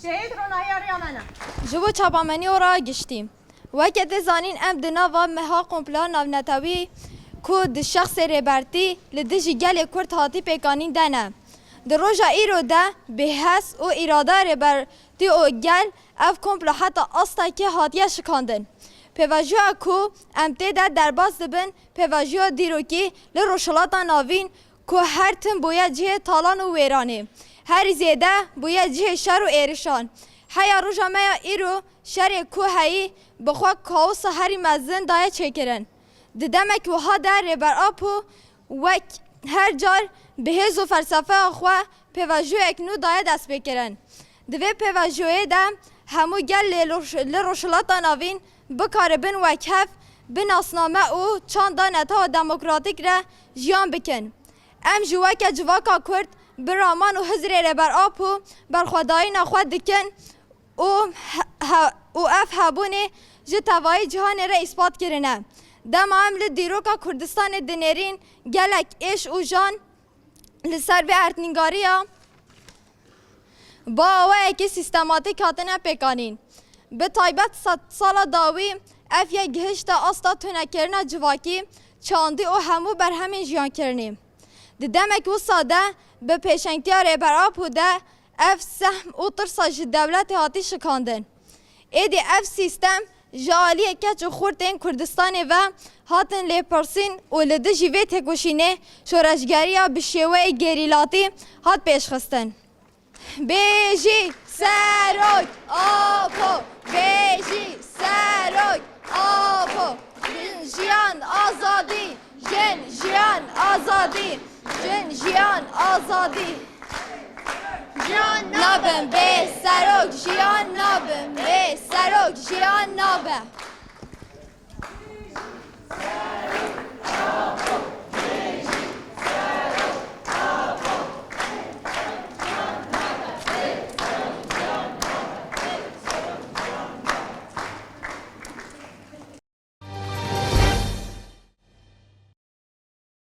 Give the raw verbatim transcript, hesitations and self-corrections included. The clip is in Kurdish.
Şehîd ronahiya riya me ne. Ji bo çapamenî û raya giştî. Weke tê zanîn, em di nava meha komploya navnetewî ku di şexsê Rêbertî li dijî gelê Kurd hatî pêkanîn de ne. Di roja îro de bi hes û îrada Rêbertî û gel ev komplo heta astekê hatiye şikandin. Pêvajoya ku em tê de derbas dibin, pêvajoya dîrokî li Rojhilata Navîn ku her tim bûye cihê talan û wêranê. Herî zêde bûye cihê şer û êrişan. Heya roja me ya îro şerê ku heyî bi xwe kaosa herî mezin daye çêkirin. Di demek wiha de Rêber Apo wek her car bi hêz û felsefeya xwe pêvajoyek nû daye destpêkirin. Di vê pêvajoyê de hemû gel lê Roj-, li Rojhilata Navîn bikaribin wekhev bi nasname û çanda netewa demokratîk re jiyan bikin. Em jî weke civaka Kurd bi raman û hizrê Rêber Apo berxwedayîna xwe dikin û he-, he-, û ev hebûnê ji tevayî cîhanê re îspat kirine. Dema em li dîroka Kurdistanê dinêrîn, gelek êş û jan li ser vê erdnîgariya bi awayekî sîstematîk hatine pêkanîn. Bi taybet sedsala dawî ev yek gihişte asta tunekirina civakî, çandî û hemû berhemên jiyankirinê. Di demek wisa de bi pêşengtiya Rêber Apo de ev sehm û tirsa ji dewletê hatî şikandin. Êdî ev sîstem ji aliyê keç û xurt ên Kurdistanê ve hatin lêpirsîn û li dijî vê têkoşînê şoreşgeriya bi şêweyê gerîlatî hat pêşxistin. Bêjî Serok Apo! Bêjî Serok Apo! Jin, jiyan, azadî! Jin, jiyan, azadî! Jin, jiyan, azadî! Jiyan nabin bê Serok, jiyan nabin bê Serok, jiyan nabe.